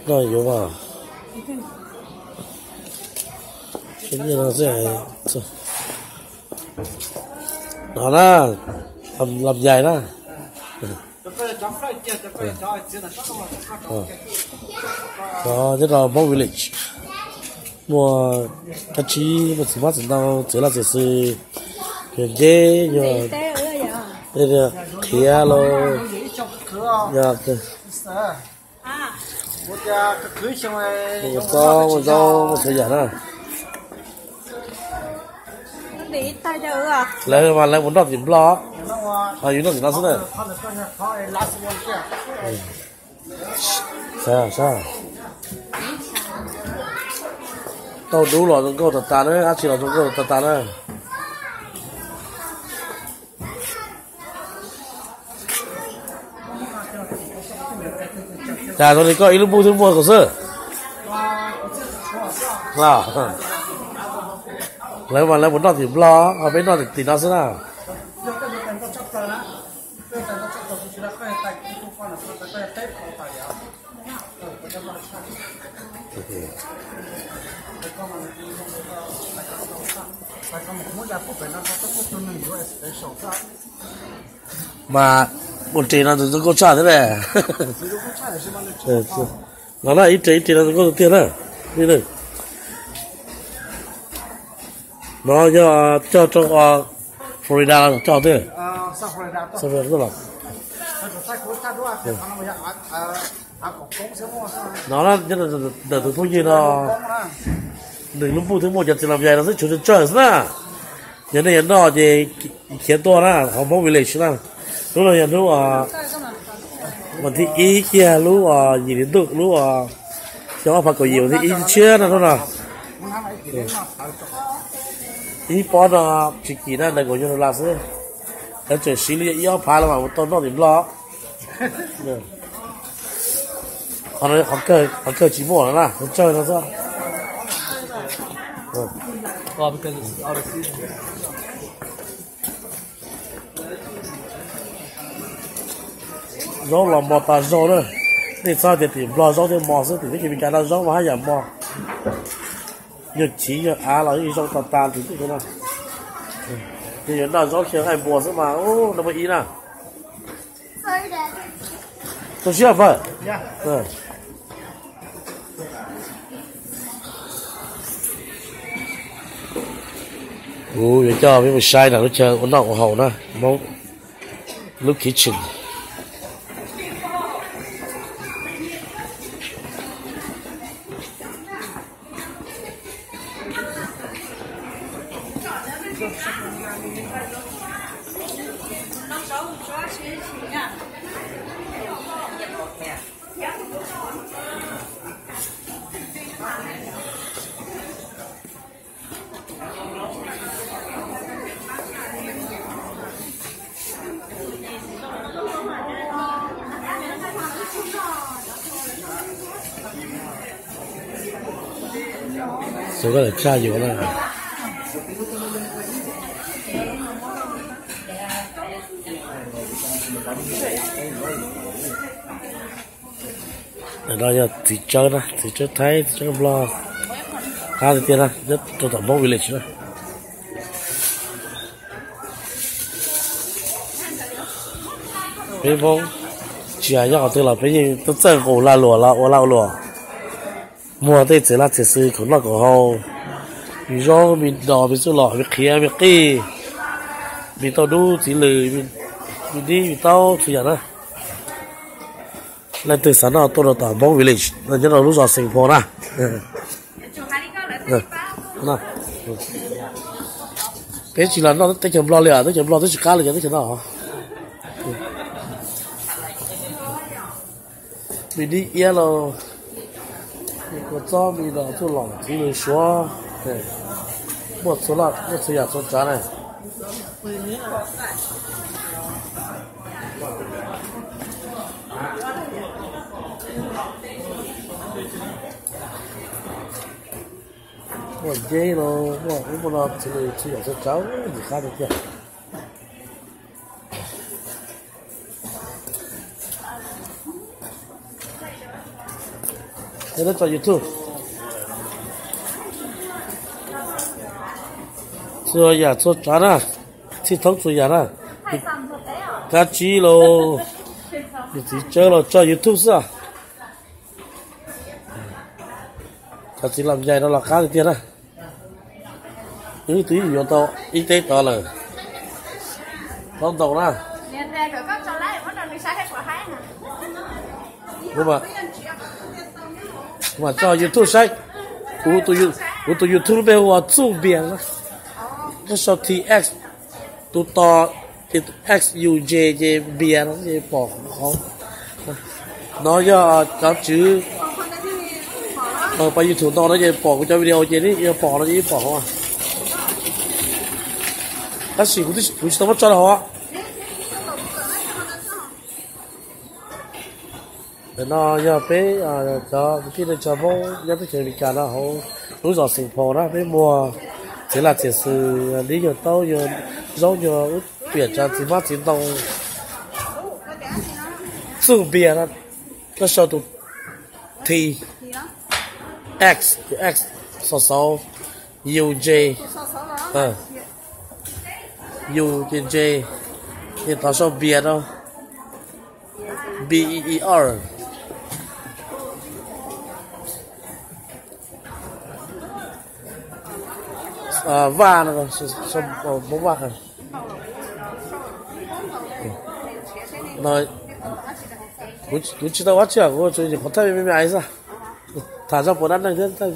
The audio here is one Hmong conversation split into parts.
Noj yuav mas. Nyiaj no xwb. No na, lam yais na. Nyob rau Hmoob Village, muaj kab tsib, muaj txiv hmab txiv ntoo, txiv laj txiv xwm, yog nceb, yog qhiav los, yog ua txob, ua zaub, ua txhua yam na. Lawv mas lawv mus noj tim Nplog, ho yus noj tim no xwb na. Tauj dub los zoo nkauj tas tas na, dab tsi los zoo nkauj tas tas na. Cas zoo li koj ib lub npuj twb muag kuv xwb. Lawv mas lawv mus noj tim Nplog, ho peb noj tim no xwb na. Mas ua ris no tus zoo nkauj tshaj thiab ne. No na, ib ris ib ris no zoo nkauj tiag na. No yog cog rau Florida los cog twg? Los no nyob ntawm tus phooj ywg no, nws lub npuj twb muaj cov txiv los yais no xwb, tshuav tsawg tsawg xwb na. Yog nej yuav noj ces khiav tuaj na, hauv Hmoob Village na. Hnub no yog hnub vas thib ib kiag lub yim hli ntuj lub xyoo ob phav kaum yim vas thib ib tshiab no hnub no. Ib pob no tsis kim na, nees nkaum yog dollar xwb. Lawv tseem siv li ib ob phav los mas mus tau noj tim Nplog. Qhov kawg tsis muaj no na, tsawg no xwb. Zaub los mos tas zog na. Nej txhob tias tim Nplog zaub thiaj mos xwb, tim teb chaws Amelikas no zaub mas haj yam mos. Yog chiv yog av los yeej zoo tas tas tim teb chaws no. Yog yuav noj zaub chaw qaij npua xwb mas ub no muaj ib na. Tus siab fawm. Kuv yuav coj peb mus saib nram lub chaw ua noj ua haus na, Hmoob lub kitchen. Xyov koj lawm tshaj yuav na. No yog txiv tsawb na, txiv tsawb Thaib, txiv tsawb Nplog, qab tiag tiag na, nyob rau tom Hmoob Village na. Peb Hmoob tsis hais nyob qhov twg los peb yeej txawj nqus lag luam los ua lag ua luam, muag tej txiv laj txiv xwm khoom noj khoom haus, me zaub me dos me txuj lom me qhiav me qij, me tauj dub txiv lws, me dib me taub txhua yam na. Leej twg xav noj tuaj rau tom Hmoob Village no nyob rau lub zos Xeem Phos na. Peb tsis los noj teb chaws Nplog li, teb chaws Nplog twb tsis qab li cov teb chaws no. Me dib iab los, me kua txob me dos txuj lom txiv lws suav, muaj txhua laj muaj txhua yam txhua tsav na. Muaj nceb los muaj ub muaj no txiv lws txhua yam txhua tsav, ntxim qab tiag tiag. Tso YouTube. Txhua yam txhua tsav na, txhij thoob txhua yam na. Kab tsib los, yus txiv tsawb los tso YouTube xwb. Cov txiv lam yais no los qab tiag tiag na. Wb twb yuav tau ib teb tod lawm. Tau ntau na. Kuv mam tso YouTube saib. Kuv tus YouTube lub npe hu ua Txuj Npias na. Koj sau T X, tus to, X U J ces Npias no ces pom qhov no yog cov tswv pas YouTube no no ces pom kuv cov video ces yeej pom no ces yeej pom hauv. Tab sis kuv tsis tau muab tso rau hauv. Ntawm no yog peb cov kwv tij neej tsa Hmoob nyob teb chaws Amelikas no hauv lub zos Saint Paul na, peb muag txiv laj txiv xwm, dib nyuag taub nyuag zaub nyuag, piam tsav txiv hmab txiv ntoo. Txuj Npias no, koj sau tus T, X, tus X, xov xauv, U J, U J J, ces tov sau Npias no, B E E R. Vaj no, Hmoob Vaj. Kuv tsis tau ua tsi, kuv tsuas yim qhov thawj me me xwb. Tham zaj puas dab neeg thiab.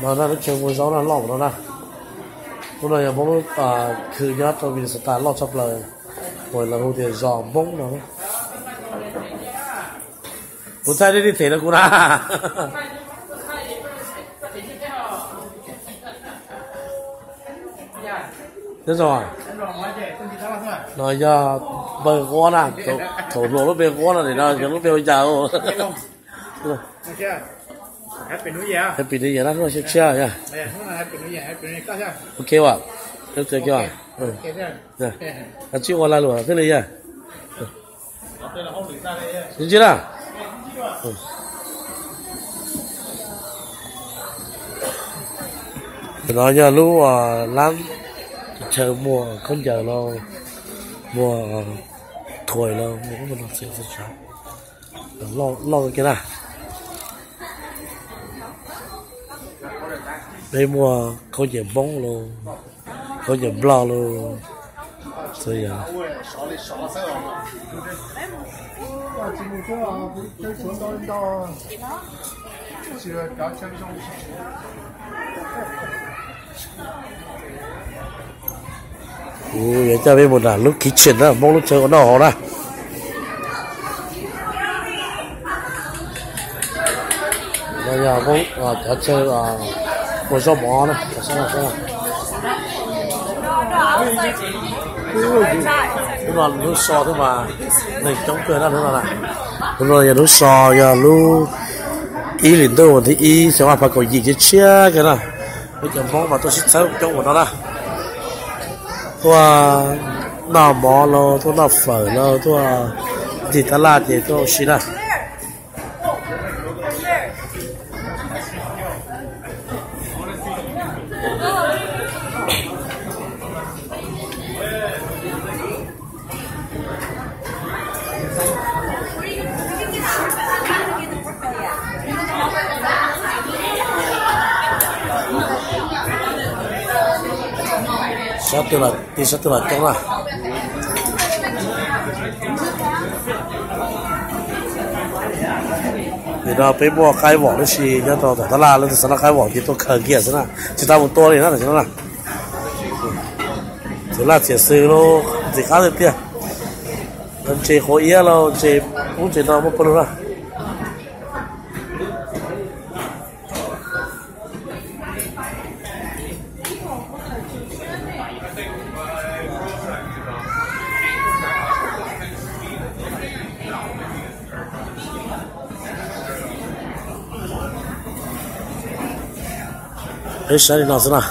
No na, lub chaw muag zaub no loj no na. Lub no yog Hmoob lub khw nyob rau Minnesota loj tshaj plaws, uas lawv hu tias zos Hmoob no. Kuv thaij nej li them rau kuv na. Nyob zoo, no yog npawg Quab na, thaum hluas lub npe Quab no, nim no yog lub npe ua cas? Happy New Year na, hnub no xyoo tshiab yog. Ok as, ok as. Kav tsij ua lag luam thiaj li yog. Ntsia na. No yog lub lab chaw muag khaub ncaws los, muag toy los, muag loj kiag na. Peb muag khaub ncaws Hmoob los, khaub ncaws Nplog los, txhua yam. Kuv yuav coj peb mus nram lub kitchen na, Hmoob lub chaw ua noj haus na. No yog Hmoob cov chaw ua zaub mov na. Hnub no lub so thiab mas neeg coob kawg na hnub no na. Hnub no yog lub so, yog lub ib hlis ntuj vas thib ib xyoo ob phav kaum yim, tshiab tshiab kawg na. Peb cov Hmoob mas tuaj sib txhawb coob ua no na. Tuaj noj mov los, tuaj noj fawm los, tuaj ntig tab laj ces tuaj ua si na. Sab twg los, tig sab twg los coob na. Nim no peb muaj qaib vom tib si nyob rau tom tab laj, leej twg xav noj qaib vom ces tuaj khaws kiag xwb na, tsis tas mus tua li na tam sim no na. Txiv laj txiv xwm los ntxim qab tiag tiag. Ntses quav iab los ntses ub ntses no muaj pawg lug na. Peb saib li no xwb na.